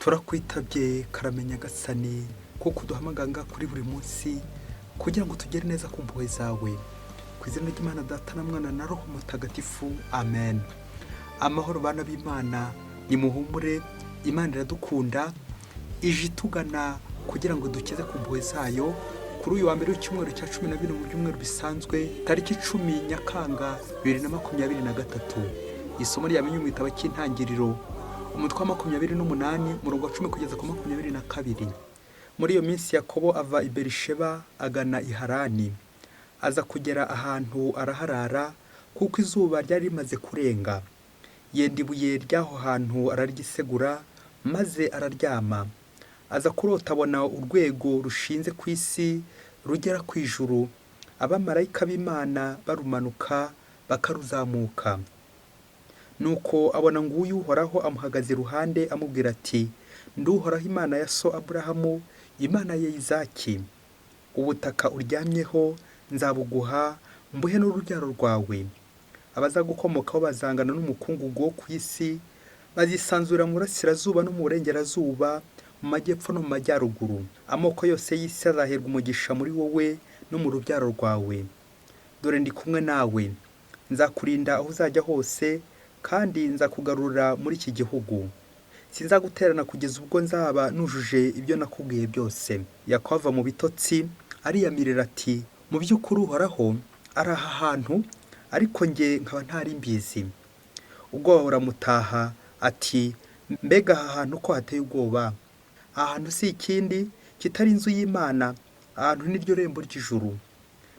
Turakwitabye karame Nyagasani, kuko uduhamagara kuri buri munsi kugira ngo tugere neza ku mpuhwe zawe. Ku izina ry'Imana Data na Mwana na Roho Mutagatifu, amen. Amahoro bana b'Imana, nimuhumure, Imana iradukunda, ije itugana kugira ngo dukize ku mpuhwe zayo. Kuri uyu wa mbere w'icyumweru cya 12 mu byumweru bisanzwe, tariki 10 Nyakanga 2023. Isomo ryamenye mu gitabo cy'Intangiriro, umutwe wa 28, umurongo wa 10 kugeza ku 22. Muri iyo minsi Yakobo ava i Berisheba agana i Harani. Aza kugera ahantu araharara, kuko izuba ryari rimaze kurenga. Yenda ibuye ry'aho hantu araryisegura, maze araryama. Aza kurota abona urwego rushinze ku isi rugera ku ijuru, abamarayika b'Imana barumanuka bakaruzamuka. Nuko abona nguyu Uhoraho amuhagaze iruhande, amubwira ati: "Ndi Uhoraho Imana ya so Aburahamu, Imana ya Izaki. Ubutaka uryamyeho nzabuguha, mbuhe n'urubyaro rwawe. Abazagukomokaho bazangana n'umukungugu wo ku isi, bazisanzura mu burasirazuba no mu burengerazuba, mu majyepfo no mu majyaruguru. Amoko yose y'isi azaherwa umugisha muri wowe no mu rubyaro rwawe. Dore ndi kumwe nawe, nzakurinda aho uzajya hose, kandi nzakugarura muri iki gihugu. Sinzagutererana kugeza ubwo nzaba nujuje ibyo nakubwiye byose." Yakobo ava mu bitotsi, ariyamirira ati: "Mu by'ukuri Uhoraho ari aha hantu, ariko njye nkaba ntari mbizi." Ubwoba buramutaha, ati: "Mbega aha hantu ko hateye ubwoba! Aha hantu si ikindi kitari inzu y'Imana, aha hantu ni ryo rembo ry'ijuru."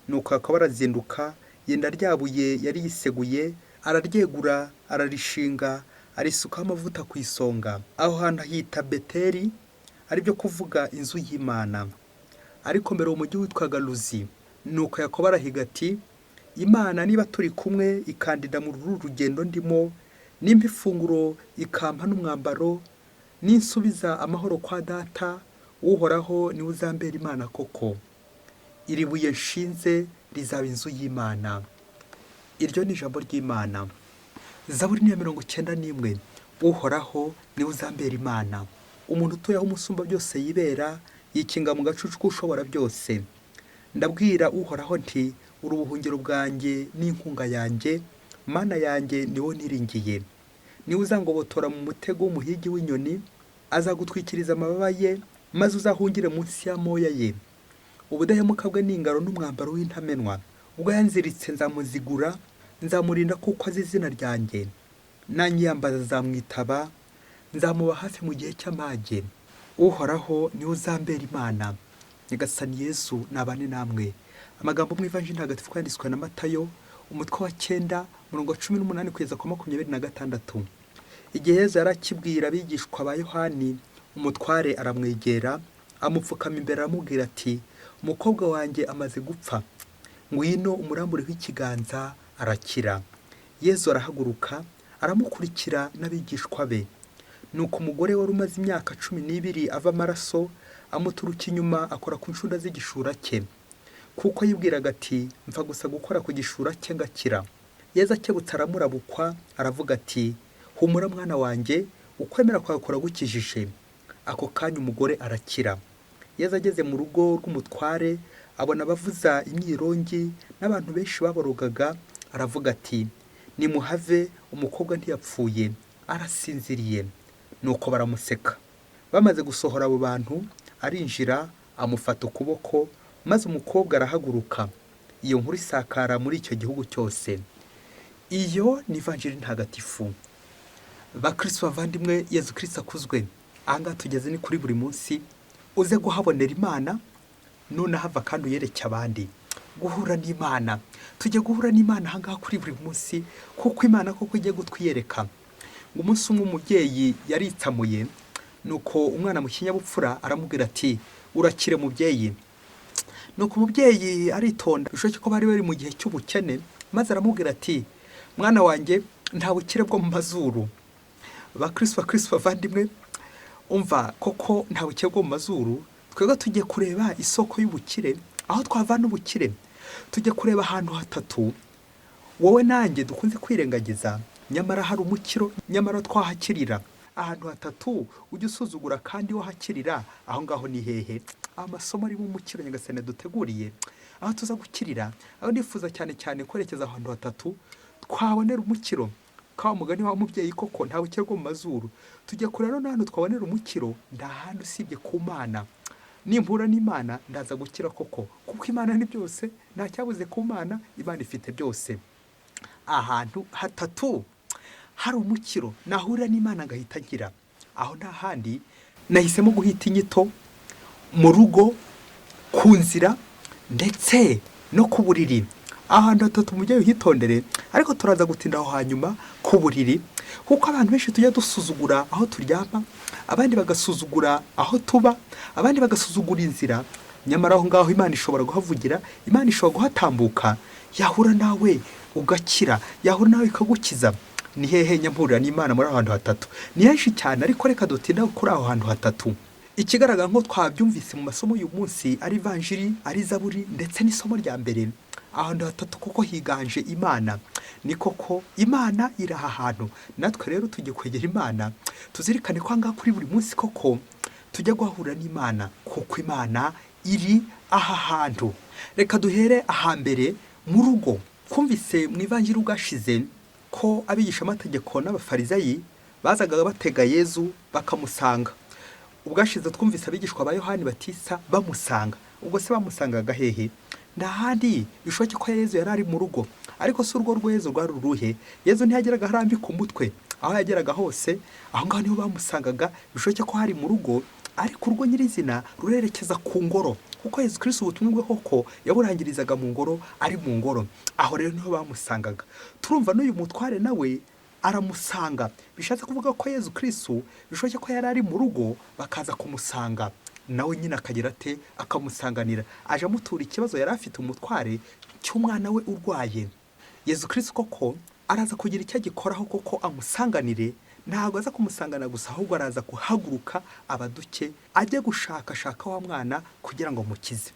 Nuko Yakobo arazinduka, yenda rya buye yari yiseguye, araryegura, ararishinga, arisukaho amavuta ku isonga. Aho hantu ahita Beteli, aribyo kuvuga inzu y'Imana. Ariko mbere uwo mujyi witwaga Luzi. Nuko Yakobo arahiga ati: "Imana niba turi kumwe, ikandinda muri uru rugendo ndimo, nimpa ifunguro ikampa n'umwambaro, ninsubiza amahoro kwa data, Uhoraho niwe uzambera Imana koko. Iri buye nshinze rizaba inzu y'Imana." Iryo ni ijambo ry'Imana. Zaburi ni iya 91. Uhoraho niwe uzambera Imana. Umuntu utuye aho Umusumba byose yibera, yikinga mu gacucu k'Ushobora byose. Ndabwira Uhoraho nti: "Uri ubuhungiro bwanjye n'inkunga yanjye, Mana yanjye ni wowe niringiye." Niwe uzangobotora mu mutego w'umuhigi w'inyoni, azagutwikiriza amababa ye, maze uzahungire munsi y'amoya ye. Ubudahemuka bwe ni ingaro n'umwambaro w'intamenwa. Ubwo yanziritse nzamuzigura, nzamurinda kuko azi izina ryanjye. Nanyiyambaza nzamwitaba, nzamuba hafi mu gihe cy'amage. Uhoraho niwe uzambera Imana. Nyagasani Yezu nabane namwe. Amagambo mu Ivanjiri ntagatifu yanditswe na Matayo, umutwe wa 9, umurongo wa 18 kugeza ku 26. Igihe Yezu yari akibwira abigishwa ba Yohani, umutware aramwegera, amupfukama imbere, aramubwira ati: "Umukobwa wanjye amaze gupfa, ngwino umurambureho ikiganza arakira." Yezu arahaguruka, aramukurikira n'abigishwa be. Nuko umugore wari umaze imyaka 12 ava amaraso amuturuka inyuma, akora ku nshunda z'igishura cye, kuko yibwiraga ati: "Mfa gusa gukora ku gishura cye ngakira." Yezu akebutse aramurabukwa, aravuga ati: "Humura mwana wanjye, ukwemera kwawe kuragukijije." Ako kanya umugore arakira. Yezu ageze mu rugo rw'umutware, abona abavuza imyirongi n'abantu benshi baborogaga, aravuga ati: "Nimuhave, umukobwa ntiyapfuye, arasinziriye." Nuko baramuseka. Bamaze gusohora abo bantu, arinjira, amufata ukuboko, maze umukobwa arahaguruka. Iyo nkuru isakara muri icyo gihugu cyose. Iyo ni Ivanjiri ntagatifu. Bakristo bavandimwe, Yezu Kristo akuzwe. Ahangaha tugeze ni kuri buri munsi, uze kuhabonera Imana, nunahava kandi uyereke abandi. Guhura n'Imana, tujye guhura n'Imana ahangaha kuri buri munsi, kuko Imana koko igiye kutwiyereka. Ngo umunsi umwe umubyeyi yaritsamuye, nuko umwana mu kinyabupfura aramubwira ati: "Urakire mubyeyi." Nuko umubyeyi aritonda, bishoboke ko bari bari mu gihe cy'ubukene, maze aramubwira ati: "Mwana wanjye, nta bukire bwo mu mazuru." Bakristo, bakristo bavandimwe, umva koko nta bukire bwo mu mazuru. Twebwe tugiye kureba isoko y'ubukire, aho twavana ubukire. Tujye kureba ahantu hatatu wowe nanjye dukunze kwirengagiza, nyamara hari umukiro, nyamara twahakirira. Ahantu hatatu ujya usuzugura kandi wahakirira, aho ngaho ni hehe? Amasomo arimo umukiro Nyagasani duteguriye, aho tuza gukirira, aho nifuza cyane cyane kwerekeza ahantu hatatu twabonera umukiro. Ka mugani wa mubyeyi koko, nta bukire bwo mu mazuru. Tujya kure rero n'ahantu twabonera umukiro nta handi usibye ku Mana. Nimpura n'Imana ndaza gukira koko, kuko Imana ni byose, nta cyabuze ku Mana, Imana ifite byose. Ahantu hatatu hari umukiro nahurira n'Imana ngahita ngira, aho nta handi. Nahisemo guhita inyito mu rugo, ku nzira, ndetse no ku buriri. Ahantu hatatu mujye uhitondere, ariko turaza gutinda aho hanyuma ku buriri, kuko abantu benshi tujya dusuzugura aho turyama, abandi bagasuzugura aho tuba, abandi bagasuzugura inzira. Nyamara aho ngaho Imana ishobora guhavugira, Imana ishobora guhatambuka, yahura nawe ugakira, yahura nawe ikagukiza. Ni hehe nyampurira n'Imana muri aho hantu hatatu? Ni henshi cyane, ariko reka dutinda kuri aho hantu hatatu. Ikigaragara nk'uko twabyumvise mu masomo y'uyu munsi, ari ivanjiri, ari zaburi, ndetse n'isomo rya mbere, ahantu hatatu kuko higanje Imana. Ni koko Imana iri aha hantu. Natwe rero tujye kwegera Imana, tuzirikane ko ahangaha kuri buri munsi koko tujya guhahurira n'Imana, kuko Imana iri aha hantu. Reka duhere ahambere mu rugo. Twumvise mu ivanjiri ubwashize ko abigishamategeko n'abafarizayi bazaga batega Yezu bakamusanga. Ubwashize twumvise abigishwa ba Yohani Batista bamusanga. Ubwo se bamusangaga hehe? Nta handi, bishoboke ko Yezu yari ari mu rugo. Ariko si urugo rwa Yezu rwari uruhe? Yezu ntiyageraga aho arambika umutwe, aho yageraga hose aho ngaho niho bamusangaga. Bishoboke ko hari mu rugo, ariko urugo nyirizina rurerekeza ku ngoro, kuko Yezu Kristo ubutumwa bwe koko yaburangirizaga mu ngoro, ari mu ngoro. Aho rero niho bamusangaga. Turumva n'uyu mutware nawe aramusanga, bishatse kuvuga ko Yezu Kristo bishoboke ko yari ari mu rugo, bakaza kumusanga, nawe nyine akagira ate? Akamusanganira. Aje amutura ikibazo yari afite umutware cy'umwana we urwaye. Yezu Kristo koko araza kugira icyo agikoraho koko amusanganire. Ntabwo aza kumusangana gusa, ahubwo araza guhaguruka abaduke, ajye gushakashaka wa mwana kugira ngo amukize.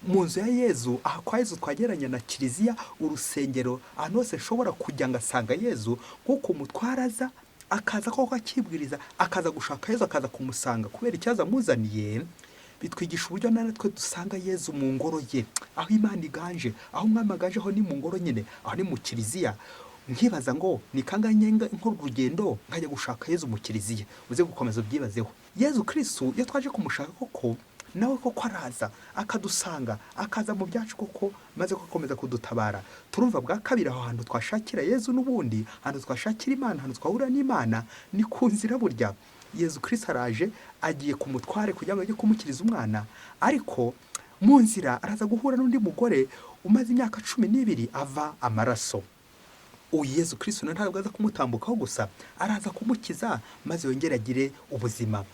Mu nzu ya Yezu, aha kwa Yezu twagereranya na kiliziya, urusengero, ahantu hose nshobora kujya ngasanga Yezu. Nk'uko umutware aza, akaza koko akibwiriza, akaza gushaka Yezu, akaza kumusanga kubera ikibazo amuzaniye, bitwigisha uburyo natwe dusanga Yezu mu ngoro ye, aho Imana iganje, aho umwami aganje, aho ni mu ngoro nyine, aho ni mu kiliziya. Nkibaza ngo ni kangahe nkora urugendo nkajya gushaka Yezu mu kiliziya? Uze gukomeza ubyibazeho. Yezu Kristo iyo twaje kumushaka koko, nawe koko araza akadusanga, akaza mu byacu koko, maze akomeza kudutabara. Turumva bwa kabiri aho hantu twashakira Yezu, n'ubundi ahantu twashakira Imana, ahantu twahurira n'Imana ni ku nzira. Burya Yezu Kristo araje, agiye ku mutware kugira ngo ajye kumukiriza umwana, ariko mu nzira araza guhura n'undi mugore umaze imyaka 12 ava amaraso. Uyu Yezu Kristo ntabwo aza kumutambukaho gusa, araza kumukiza maze yongere agire ubuzima.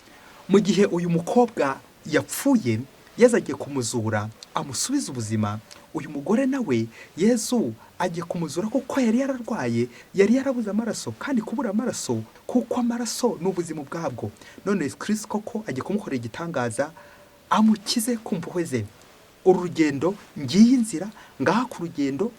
Mu gihe uyu mukobwa yapfuye, Yezu agiye kumuzura amusubiza ubuzima. Uyu mugore nawe Yezu agiye kumuzura, kuko yari yararwaye, yari yarabuze amaraso, kandi kubura amaraso, kuko amaraso ni ubuzima ubwabwo. None Yezu Kristo koko agiye kumukorera igitangaza, amukize ku mpuhwe ze. Uru rugendo, ngiyi inzira, ngaha ku rugendo,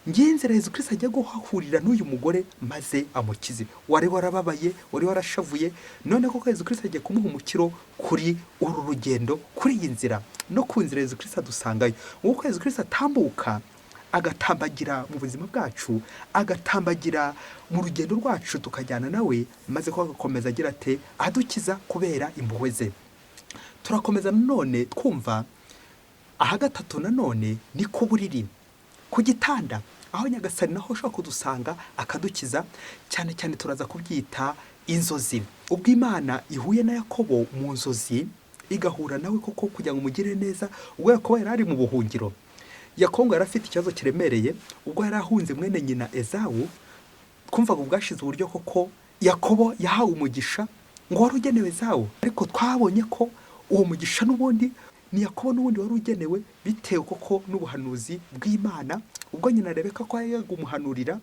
ngiyi inzira Yezu Kristo agiye guhahurira n'uyu mugore maze amukize, wari warababaye, wari warashavuye. None koko Yezu Kristo agiye kumuha umukiro kuri uru rugendo, kuri iyi nzira. No ku nzira Yezu Kristo adusangayo. Nk'uko Yezu Kristo atambuka, agatambagira mu buzima bwacu, agatambagira mu rugendo rwacu, tukajyana nawe, maze ko agakomeza agira ate? Adukiza kubera impuhwe ze. Turakomeza nanone twumva aha gatatu nanone ni ku buriri, ku gitanda, aho Nyagasani naho ushobora kudusanga akadukiza. Cyane cyane turaza kubyita inzozi. Ubwo Imana ihuye na Yakobo mu nzozi, igahura nawe koko kugira ngo umugire neza, ubwo Yakobo yari ari mu buhungiro. Yakobo yari afite ikibazo kiremereye ubwo yari ahunze mwene nyina Ezawu. Twumvaga ubwashize uburyo koko Yakobo yahawe umugisha ngo wari ugenewe Ezawu, ariko twabonye ko uwo mugisha n'ubundi ni Yakobo n'ubundi wari ugenewe, bitewe koko n'ubuhanuzi bw'Imana. Ubwo nyina Rebeka ko yajyaga kumuhanurira,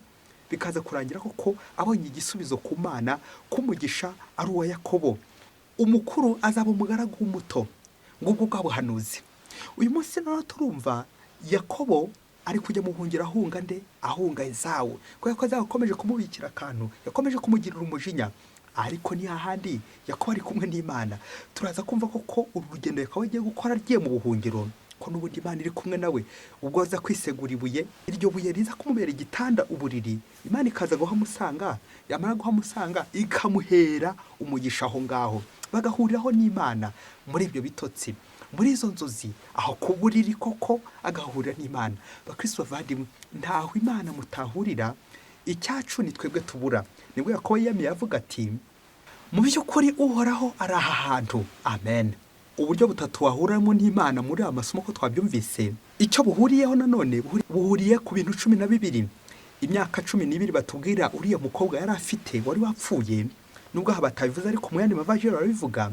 bikaza kurangira koko abonye igisubizo ku Mana ko umugisha ari uwa Yakobo, umukuru azaba umugaragu w'umuto. Ngubwo bwa buhanuzi. Uyu munsi noneho turumva Yakobo ari kujya mu buhungiro, ahunga nde? Ahunga Ezawu, kubera ko Ezawu yakomeje kumubikira akantu, yakomeje kumugirira umujinya. Ariko ni hahandi Yakobo ari kumwe n'Imana. Turaza kumva koko uru rugendo Yakobo agiye gukora agiye mu buhungiro, ko n'ubundi Imana iri kumwe nawe, ubwo aza kwisegura ibuye, iryo buye riza kumubera igitanda, uburiri, Imana ikaza guhamusanga, yamara guhamusanga ikamuhera umugisha aho ngaho, bagahuriraho n'Imana muri ibyo bitotsi, muri izo nzozi, aho ku buriri koko agahurira n'Imana. Bakristo bavandimwe, ntaho Imana mutahurira, icyacu ni twebwe tubura. Nibwo Yakobo yiyamiye avuga ati: "Mu by'ukuri Uhoraho ari aha hantu." Amen. Uburyo butatu wahuramo n'Imana muri aya masomo, ko twabyumvise, icyo buhuriyeho nanone, buhuriye ku bintu 12. Imyaka 12 batubwira uriya mukobwa yari afite wari wapfuye, nubwo aha batabivuze ariko mu yandi mavajiri barabivuga.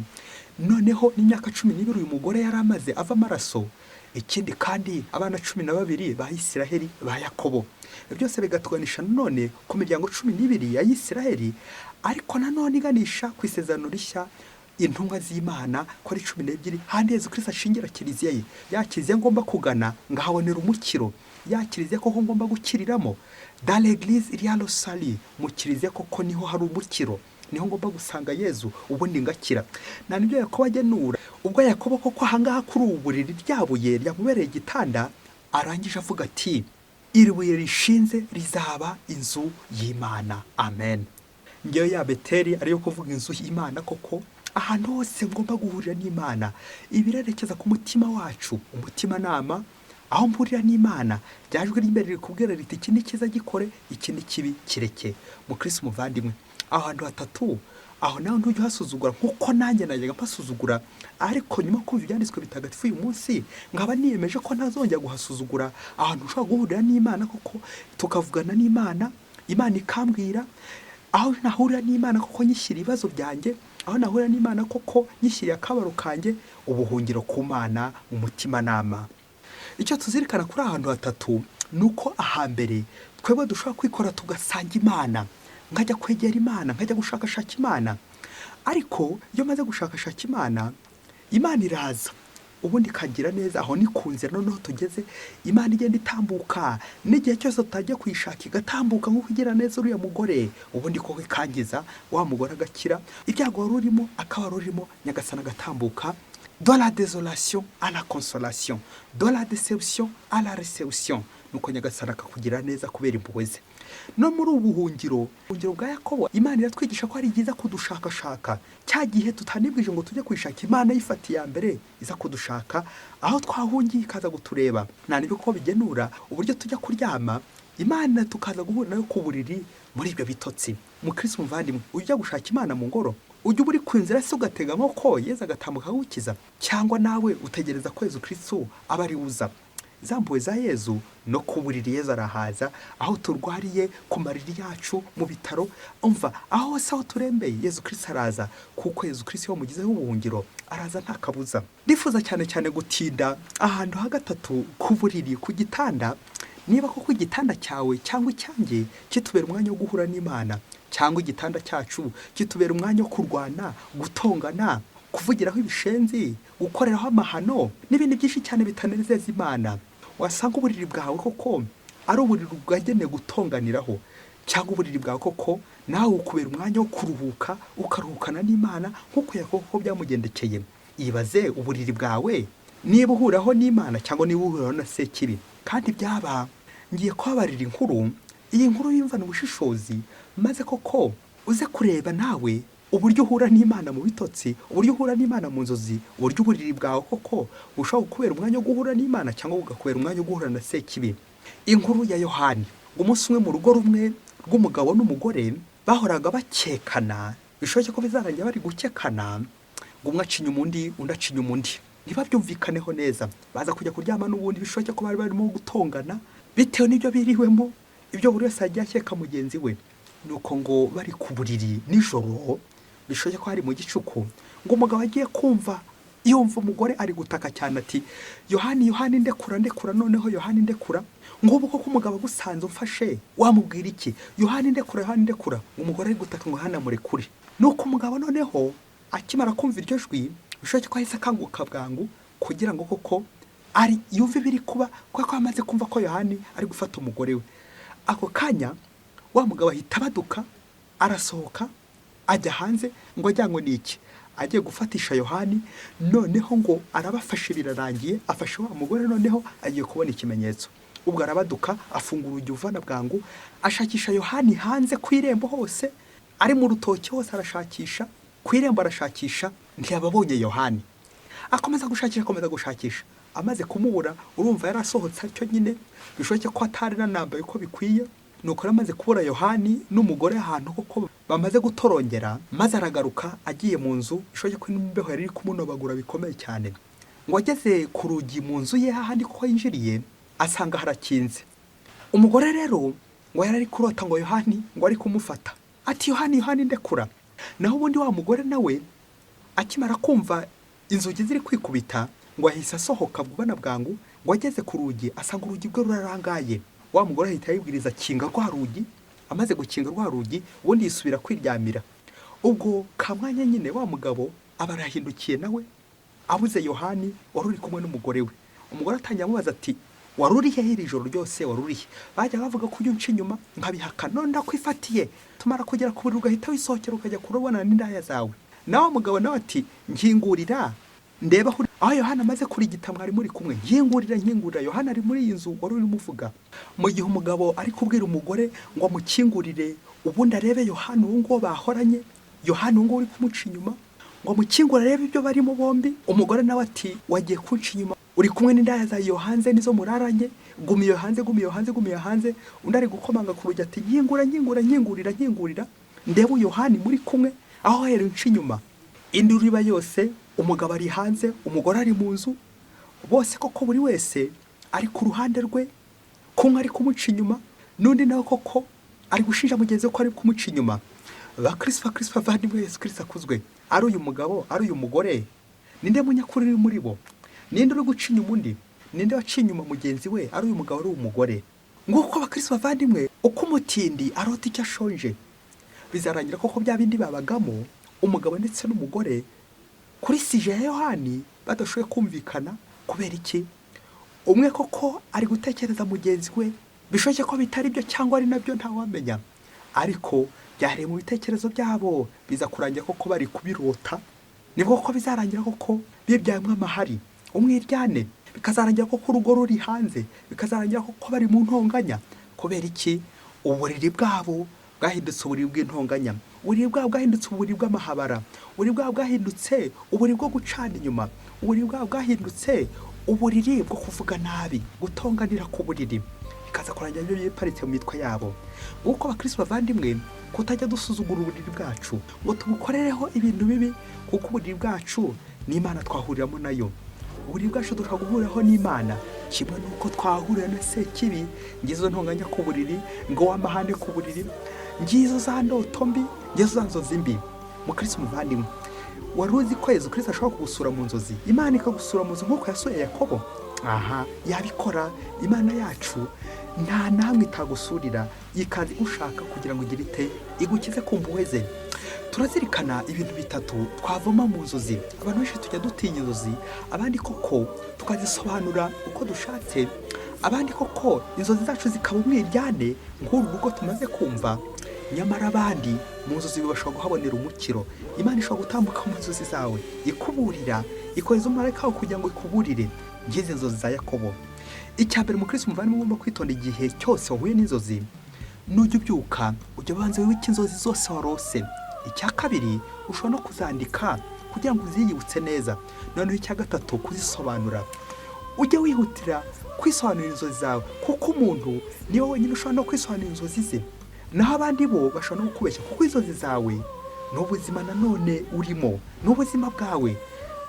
Noneho n'imyaka 12 uyu mugore yari amaze ava amaraso. Ikindi kandi, abana 12 ba Isiraheli, ba Yakobo. Byose bigatuganisha nanone ku miryango 12 ya Isiraheli, ariko nanone iganisha ku isezerano rishya, intumwa z'Imana ko ari 12, handi Yezu Kristo ashingira kiliziya ye. Ya kiliziya ngomba kugana ngahabonera umukiro, ya kiliziya koko ngomba gukiriramo. Dans l'église il y a le salut. Mu kiliziya koko niho hari umukiro, niho ngomba gusanga Yezu ubundi ngakira. Nta nibyo Yakobo agenura. Ubwo Yakobo koko ahangaha kuri ubu buriri, rya buye ryamubereye igitanda, arangije avuga ati: "Iri buye rishinze rizaba inzu y'Imana." Amen. Ngewe ya Beteri ariyo kuvuga inzu y'Imana koko, ahantu hose ngomba guhurira n'Imana. Ibirerekeza ku mutima wacu, umutimanama, aho mpurira n'Imana, ryajwi ry'imbere rikubwira riti: "Iki ni cyiza, gikore, iki ni kibi, kireke." Mukristo muvandimwe, aho hantu hatatu aho nawe ntujya uhasuzugura nk'uko nanjye najyaga mpasuzugura, ariko nyuma kumva ibyanditswe bitagatifu uyu munsi nkaba niyemeje ko ntazongera guhasuzugura. Ahantu ushobora guhurira n'Imana koko, tukavugana n'Imana, Imana ikambwira, aho nahurira n'Imana koko nyishyira ibibazo byanjye, aho nahurira n'Imana koko nyishyiriye akabaro kanjye, ubuhungiro ku Mana mu mutimanama. Icyo tuzirikana kuri aha hantu hatatu ni uko ahambere twebwe dushobora kwikora tugasanga Imana, nkajya kwegera Imana, nkajya gushakashaka Imana. Ariko iyo maze gushakashaka Imana, Imana iraza ubundi ikagira neza. Aho ni ku nzira noneho tugeze, Imana igenda itambuka n'igihe cyose tutagiye kuyishaka, igatambuka nk'uko igira neza uriya mugore, ubundi koko ikangiza wa mugore agakira ibyago wari urimo, akaba wari urimo, Nyagasani agatambuka. De la désolation à la consolation, de la déception à la réception. Nuko Nyagasani akakugira neza kubera impuhwe ze. No muri ubu buhungiro bwa Yakobo, Imana iratwigisha ko ari byiza kudushakashaka. Cya gihe tutanibwije ngo tujye kuyishaka, Imana yifata iya mbere iza kudushaka aho twahungiye, ikaza kutureba. Nta nibyo ko bigenura uburyo tujya kuryama, Imana tukaza guhura nayo ku buriri muri ibyo bitotsi. Mukristo muvandimwe, ujya gushaka Imana mu ngoro, ujya uba uri ku nzira se ugatega amaboko Yezu agatambuka akagukiza, cyangwa nawe utegereza ko Yezu Kristo aba ari uza? Za mpuhwe za Yezu, no ku buriri Yezu arahaza, aho turwariye, ku mariri yacu, mu bitaro, umva, aho hose aho turembeye Yezu Kristo araza, kuko Yezu Kristo iyo wamugizeho ubuhungiro araza nta kabuza. Ndifuza cyane cyane gutinda ahantu ha gatatu, ku buriri, ku gitanda. Niba koko igitanda cyawe cyangwa icyanjye kitubera umwanya wo guhura n'Imana, cyangwa igitanda cyacu kitubera umwanya wo kurwana, gutongana, kuvugiraho ibishenzi, gukoreraho amahano n'ibindi byinshi cyane bitanezeza Imana. Wasanga uburiri bwawe koko ari uburiri bwagenewe gutonganiraho, cyangwa uburiri bwawe koko nawe ukubera umwanya wo kuruhuka, ukaruhukana n'Imana nk'uko Yakobo koko byamugendekeye. Ibaze uburiri bwawe niba uhuraho n'Imana cyangwa niba uhuraho na Sekibi. Kandi byaba ngiye kubabarira inkuru, iyi nkuru yumvana ubushishozi, maze koko uze kureba nawe uburyo uhura n'Imana mu bitotsi, uburyo uhura n'Imana mu nzozi, uburyo uburiri bwawe koko bushobora kukubera umwanya wo guhura n'Imana cyangwa bugakubera umwanya wo guhura na Sekibi. Inkuru ya Yohani. Umunsi umwe mu rugo rumwe rw'umugabo n'umugore bahoraga bakekana, bishoboke ko bizarangira bari gukekana, ngo umwe aca inyuma undi, undi aca inyuma undi, ntibabyumvikaneho neza. Baza kujya kuryama n'ubundi bishoboke ko bari barimo gutongana bitewe n'ibyo biriwemo, ibyo buri wese yagiye akeka mugenzi we. Nuko ngo bari ku buriri nijoro, bishoboke ko hari mu gicuku, ngo umugabo agiye kumva yumva umugore ari gutaka cyane ati: "Yohani, Yohani, ndekura, ndekura noneho, Yohani, ndekura." Ngubu koko umugabo agusanze umfashe wamubwira iki? "Yohani, ndekura, Yohani, ndekura." Umugore ari gutaka ngo Yohani amurekure. Nuko umugabo noneho akimara kumva iryo jwi, bishoboke ko ahise akanguka bwangu kugira ngo koko ari yumve ibiri kuba, kubera ko amaze kumva ko Yohani ari gufata umugore we. Ako kanya wa mugabo ahita abaduka, arasohoka. Ajya hanze ngo ajyanywe n'iki? Agiye gufatisha Yohani. Noneho ngo arabafashe, birarangiye, afashe wa mugore. Noneho agiye kubona ikimenyetso. Ubwo arabaduka, afungura urugi uvana bwangu, ashakisha Yohani hanze ku irembo hose, ari mu rutoki hose arashakisha, ku irembo arashakisha, ntiyababonye Yohani. Akomeza gushakisha, akomeza gushakisha, amaze kumubura, urumva yari asohotse atyo nyine, bishoboke ko atari nanambaye uko bikwiye. Nuko rero amaze kubura Yohani n'umugore ahantu koko bamaze gutorongera, maze aragaruka agiye mu nzu, bishoboke ko n'imbeho yari iri kumunobagura bikomeye cyane. Ngo ageze ku rugi mu nzu ye hahandi koko yinjiriye, asanga harakinze. Umugore rero ngo yari ari kurota ngo Yohani ngo ari kumufata, ati: "Yohani, Yohani, ndekura." Naho ubundi wa mugore nawe akimara kumva inzugi ziri kwikubita, ngo ahise asohoka vuba na bwangu. Ngo ageze ku rugi, asanga urugi rwe rurarangaye. Wa mugore ahita yibwiriza akinga rwa rugi. Amaze gukinga rwa rugi, ubundi yisubira kwiryamira. Ubwo kamwanya nyine wa mugabo aba arahindukiye nawe, abuze Yohani wari uri kumwe n'umugore we. Umugore atangira amubaza ati: "Wari uri hehe iri joro ryose? Wari uri he? Bajya bavuga ko ujya unca inyuma nkabihakana, none ndakwifatiye. Tumara kugera ku buriri ugahita wisohokera ukajya kurabonana n'indaya zawe." Nawe mugabo nawe ati: "Nkingurira ndeba aho Yohana amaze kurigita, mwari muri kumwe. Nkingurira, nkingurira, Yohana ari muri iyi nzu wari urimo uvuga." Mu gihe umugabo ari kubwira umugore ngo amukingurire, ubundi arebe Yohana uwo nguwo bahoranye, Yohana uwo nguwo uri kumuca inyuma, ngo amukingure arebe ibyo barimo bombi, umugore nawe ati: "Wagiye kunca inyuma, uri kumwe n'indaya zawe iyo hanze, nizo muraranye. Guma iyo hanze, guma iyo hanze, guma iyo hanze." Undi ari gukomanga ku rugi ati: "Nkingura, nkingura, nkingurira, nkingurira ndebe Yohani muri kumwe aho hera unca inyuma." Induru iba yose, umugabo ari hanze, umugore ari mu nzu, bose koko buri wese ari ku ruhande rwe, kumwe ari kumuca inyuma, n'undi nawe koko ari gushinja mugenzi we ko ari kumuca inyuma. Bakristo, bakristo bavandimwe, Yesu Kristo akuzwe. Ari uyu mugabo, ari uyu mugore, ninde munyakuri uri muri bo? Ninde uri guca inyuma undi? Ninde waciye inyuma mugenzi we? Ari uyu mugabo, ari uyu mugore? Nguko, abakristo bavandimwe, uko umutindi arota icyo ashonje. Bizarangira koko bya bindi babagamo, umugabo ndetse n'umugore, kuri sujet ya Yohani badashoboye kumvikana. Kubera iki? Umwe koko ari gutekereza mugenzi we, bishoboke ko bitari byo cyangwa ari nabyo, ntawamenya, ariko byariye mu bitekerezo byabo, biza kurangira koko bari kubirota. Nibwo koko bizarangira koko bibyayemo amahari, umwiryane, bikazarangira koko urugo ruri hanze, bikazarangira koko bari mu ntonganya. Kubera iki? Uburiri bwabo bwahindutse uburiri bw'intonganya, uburiri bwabo bwahindutse uburiri bw'amahabara, uburiri bwabo bwahindutse uburiri bwo gucana inyuma, uburiri bwabo bwahindutse uburiri bwo kuvuga nabi, gutonganira ku buriri, bikaza kurangira ibyo biparitse mu mitwe yabo. Nk'uko, abakristo bavandimwe, kutajya dusuzugura uburiri bwacu ngo tubukorereho ibintu bibi, kuko uburiri bwacu n'Imana twahuriramo nayo. Uburiri bwacu dushobora guhuriraho n'Imana kimwe n'uko twahurira na Sekibi. Ngizo ntonganya ku buriri, ngo w'amahane ku buriri, ngizo za ndoto mbi, ngizo za nzozi mbi. Mukristo muvandimwe, wari uzi ko Yezu Kristo ashobora kugusura mu nzozi, Imana ikagusura mu nzozi nk'uko yasuye Yakobo? Aha yabikora. Imana yacu nta namwe itagusurira, ikaza igushaka kugira ngo ugire ite? Igukize ku mpuhwe ze. Turazirikana ibintu bitatu twavoma mu nzozi. Abantu benshi tujya dutinya inzozi, abandi koko tukazisobanura uko dushatse, abandi koko inzozi zacu zikaba umwiryane nk'uru rugo tumaze kumva. Nyamara abandi mu nzozi bashobora kuhabonera umukiro. Imana ishobora gutambuka mu nzozi zawe ikuburira, ikohereza umumarayika wawe kugira ngo ikuburire. Ngizi inzozi za Yakobo. Icya mbere, umukristo muvandimwe, ugomba kwitonda igihe cyose wahuye n'inzozi: nujya ubyuka, ujya ubanza wibuke inzozi zose warose. Icya kabiri, ushobora no kuzandika kugira ngo uziyibutse neza. Noneho icya gatatu, kuzisobanura. Ujye wihutira kwisobanurira inzozi zawe, kuko umuntu niwe wenyine ushobora no kwisobanurira inzozi ze, naho abandi bo bashobora no kukubeshya, kuko inzozi zawe ni ubuzima nanone urimo, ni ubuzima bwawe.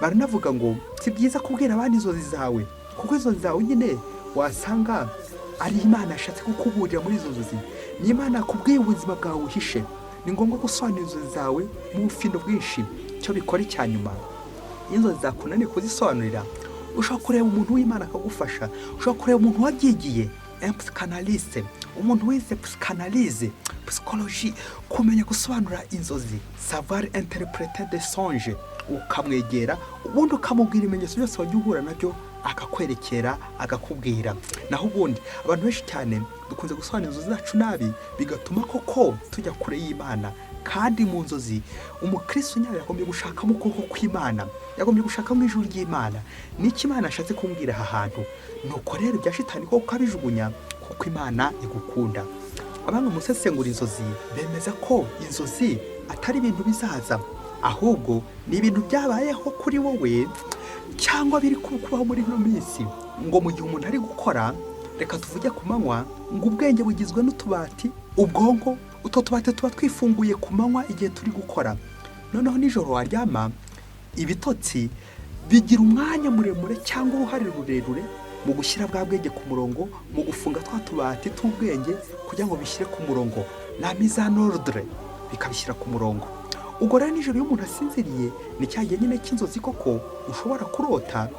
Baranavuga ngo si byiza kubwira abandi inzozi zawe, kuko inzozi zawe nyine wasanga ari Imana yashatse kukuburira muri izo nzozi, ni Imana yakubwiye ubuzima bwawe uhishe. Ni ngombwa gusobanura inzozi zawe mu bufindo bwinshi. Icyo bikora icya nyuma, iyo inzozi zakunaniye kuzisobanurira, ushobora kureba umuntu w'Imana akagufasha, ushobora kureba umuntu wabyigiye, psychanalyste, umuntu wize psychanalyse, psychologie, kumenya gusobanura inzozi, savoir interpréter des songes, ukamwegera ubundi ukamubwira ibimenyetso byose wajya uhura nabyo, akakwerekera, akakubwira. Naho ubundi abantu benshi cyane dukunze gusobanura inzozi zacu nabi, bigatuma koko tujya kure y'Imana. Kandi mu nzozi umukristo nyawe yagombye gushakamo ukuboko kw'Imana, yagombye gushakamo ijwi ry'Imana. N'icyo Imana ashatse kumbwira aha hantu. Nuko rero ibya shitani koko ukabijugunya, kuko Imana igukunda. Abanga musesengura inzozi bemeza ko inzozi atari ibintu bizaza, ahubwo ni ibintu byabayeho kuri wowe cyangwa biri kubaho muri ino minsi. Ngo mu gihe umuntu ari gukora, reka tuvuge ku manywa, ngo ubwenge bugizwe n'utubati, ubwonko, utwo tubati tuba twifunguye ku manywa igihe turi gukora. Noneho nijoro waryama, ibitotsi bigira umwanya muremure cyangwa uruhare rurerure mu gushyira bwa bwenge ku murongo, mu gufunga twa tubati t'ubwenge kugira ngo bishyire ku murongo, la mise en ordre, bikabishyira ku murongo. Ubwo rero nijoro iyo umuntu asinziriye, ni cya gihe nyine cy'inzozi koko ushobora kurota,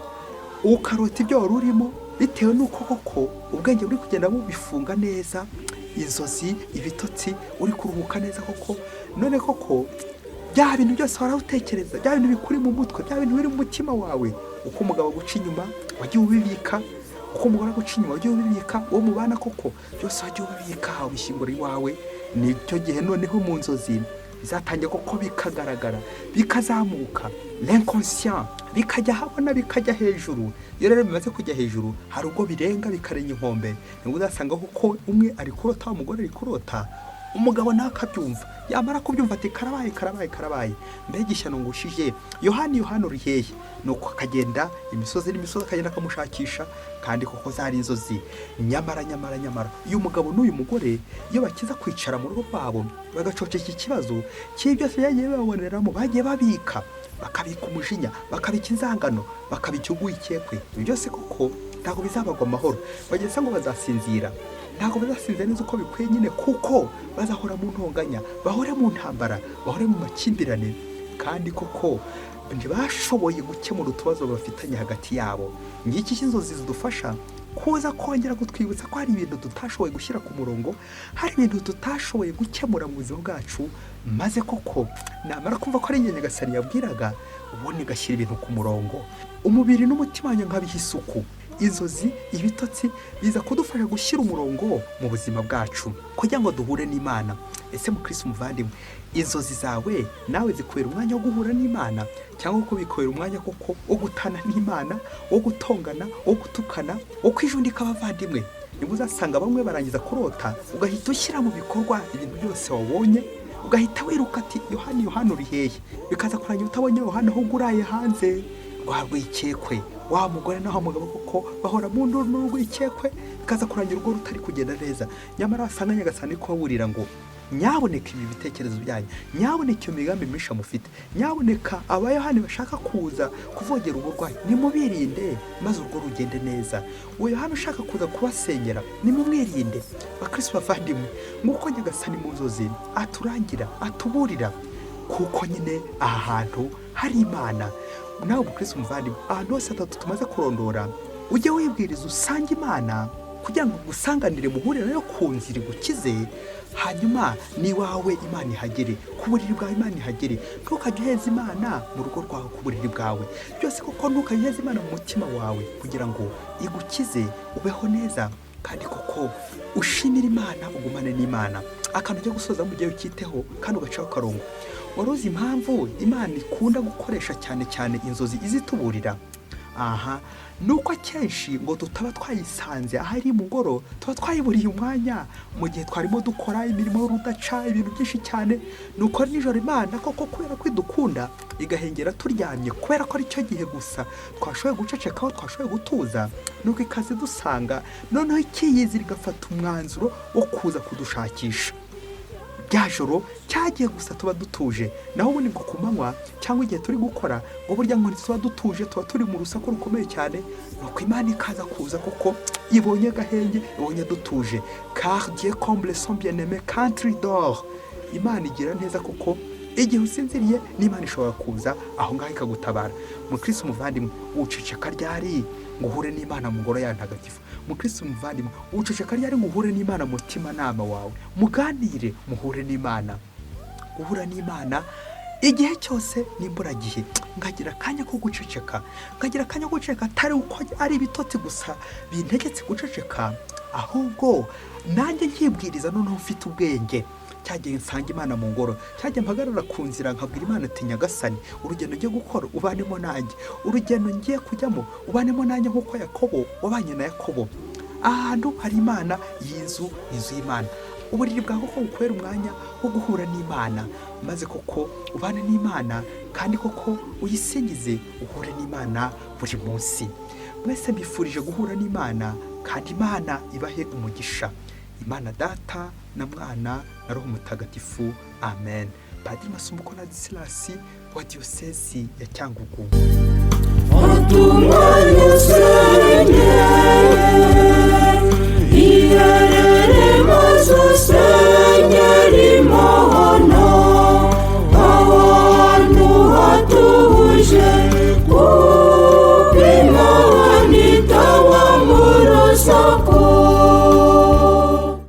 ukarota ibyo wari urimo bitewe n'uko koko ubwenge buri kugenda bubifunga neza, inzozi, ibitotsi, uri kuruhuka neza koko. None koko bya bintu byose warawutekereza, bya bintu bikuri mu mutwe, bya bintu biri mu mutima wawe, uko umugabo aguca inyuma wagiye ubibika, uko umugore aguca inyuma wagiye ubibika, uwo mubana koko byose wagiye ubibika, ubishyingura iwawe. Nicyo gihe noneho mu nzozi bizatangira koko bikagaragara, bikazamuka, l'inconscient, bikajya ahabona, bikajya hejuru. Iyo rero bimaze kujya hejuru, hari ubwo birenga, bikarenga inkombe. Nibwo uzasanga koko umwe ari kurota, umugore ari kurota, umugabo nawe akabyumva. Yamara kubyumva ati: "Karabaye, karabaye, karabaye, mbega ishyano ngushije! Yohani, Yohani, uri hehe?" Nuko akagenda imisozi n'imisozi, akagenda akamushakisha, kandi koko zari inzozi. Nyamara, nyamara, nyamara, uyu mugabo n'uyu mugore iyo bakiza kwicara mu rugo rwabo bagacoceka iki kibazo cy'ibi byose byagiye baboneramo, bagiye babika, bakabika umujinya, bakabika inzangano, bakabika urwikekwe, ibi byose koko ntabwo bizabagwa amahoro. Bageze ngo bazasinzira, ntabwo bazasinzira neza uko bikwiye nyine, kuko bazahora mu ntonganya, bahore mu ntambara, bahore mu makimbirane, kandi koko ntibashoboye gukemura utubazo bafitanye hagati yabo. Ngiki cy'inzozi zidufasha kuza kongera kutwibutsa ko hari ibintu tutashoboye gushyira ku murongo, hari ibintu tutashoboye gukemura mu buzima bwacu. Maze koko namara kumva ko ari njye Nyagasani yabwiraga, ubundi ngashyira ibintu ku murongo, umubiri n'umutima wanjye nkabiha isuku. Inzozi, ibitotsi biza kudufasha gushyira umurongo mu buzima bwacu kugira ngo duhure n'Imana. Ese mukristo muvandimwe, inzozi zawe nawe zikubera umwanya wo guhura n'Imana, cyangwa ko bikubera umwanya koko wo gutana n'Imana, wo gutongana, wo gutukana, wo kwijundika abavandimwe? Nibwo uzasanga bamwe barangiza kurota, ugahita ushyira mu bikorwa ibintu byose wabonye, ugahita wiruka ati: "Yohani, Yohani, uri hehe?" Bikaza kurangira utabonye Yohani, ahubwo uraye hanze. Rwa rwikekwe, wa mugore naho mugabo koko bahora mu nduru n'urwikekwe, bikaza kurangira urugo rutari kugenda neza. Nyamara wasanga Nyagasani kubaburira ngo: "Nyaboneka ibi bitekerezo byanyu, nyaboneka iyo migambi mibisha mufite, nyaboneka abayohani bashaka kuza kuvogera uburwayi, nimubirinde maze urugo rugende neza. Uwo Yohani ushaka kuza kubasenyera, nimumwirinde." Bakristo bavandimwe, nk'uko Nyagasani mu nzozi aturangira, atuburira, kuko nyine aha hantu hari Imana. Nawe umukristo muvandimwe, ahantu hose hatatu tumaze kurondora, ujye wibwiriza usange Imana kugira ngo ugusanganire, muhure nayo ku nzira igukize. Hanyuma n'iwawe Imana ihagere, ku buriri bwawe Imana ihagere. Ntukajye uheza Imana mu rugo rwawe, ku buriri bwawe, byose koko ntukajye uheza Imana mu mutima wawe, kugira ngo igukize, ubeho neza, kandi koko ushimire Imana, ugumane n'Imana. Akantu ujya gusoza, mu gihe ukiteho kandi ugacaho akarongo: wari uzi impamvu Imana ikunda gukoresha cyane cyane inzozi izituburira? Aha ni uko akenshi ngo tutaba twayisanze ahari mu ngoro, tuba twayiburiye umwanya mu gihe twarimo dukora imirimo y'urudaca, ibintu byinshi cyane. Ni uko nijoro Imana koko, kubera ko idukunda, igahengera turyamye, kubera ko aricyo gihe gusa twashoboye gucecekaho, twashoboye gutuza, nuko ikaza idusanga, noneho ikiyizira, igafata umwanzuro wo kuza kudushakisha rya joro cyagiye gusa tuba dutuje. Naho ubundi ngo ku manywa cyangwa igihe turi gukora, ngo burya ngo ntituba dutuje, tuba turi mu rusaku rukomeye cyane. Nuko Imana ikaza kuza kuko ibonye agahenge, ibonye dutuje. Car Dieu comble son bien-aimé quand il dort. Imana igira neza kuko igihe usinziriye n'Imana ishobora kuza aho ngaho ikagutabara. Mukristo muvandimwe, uceceka ryari ngo uhure n'Imana mu ngoro yayo ntagatifu? Mukristo muvandimwe, uceceka ryari ngo uhure n'Imana mu mutimanama wawe, muganire, muhure n'Imana? Guhura n'Imana igihe cyose n'imburagihe, ngagira akanya ko guceceka, ngagira akanya ko guceceka, atari uko ari ibitotsi gusa bintegetse guceceka, ahubwo nanjye nkibwiriza noneho mfite ubwenge. Cya gihe nsanga Imana mu ngoro, cya gihe mpagarara ku nzira nkabwira Imana ati: "Nyagasani, urugendo ngiye gukora ubanemo nanjye, urugendo ngiye kujyamo ubanemo nanjye nk'uko Yakobo wabanye na Yakobo." Ahantu hari Imana, iyi nzu ni inzu y'Imana. Uburiri bwawe koko bukubera umwanya wo guhura n'Imana, maze koko ubane n'Imana kandi koko uyisingize, uhure n'Imana buri munsi. Mwese mbifurije guhura n'Imana, kandi Imana ibahe umugisha. Imana Data na Mwana na Roho Mutagatifu, amen. Padiri Masumbuko Ladislas wa Diyosezi ya Cyangugu. Atunganye usenge, iherere maze usenge.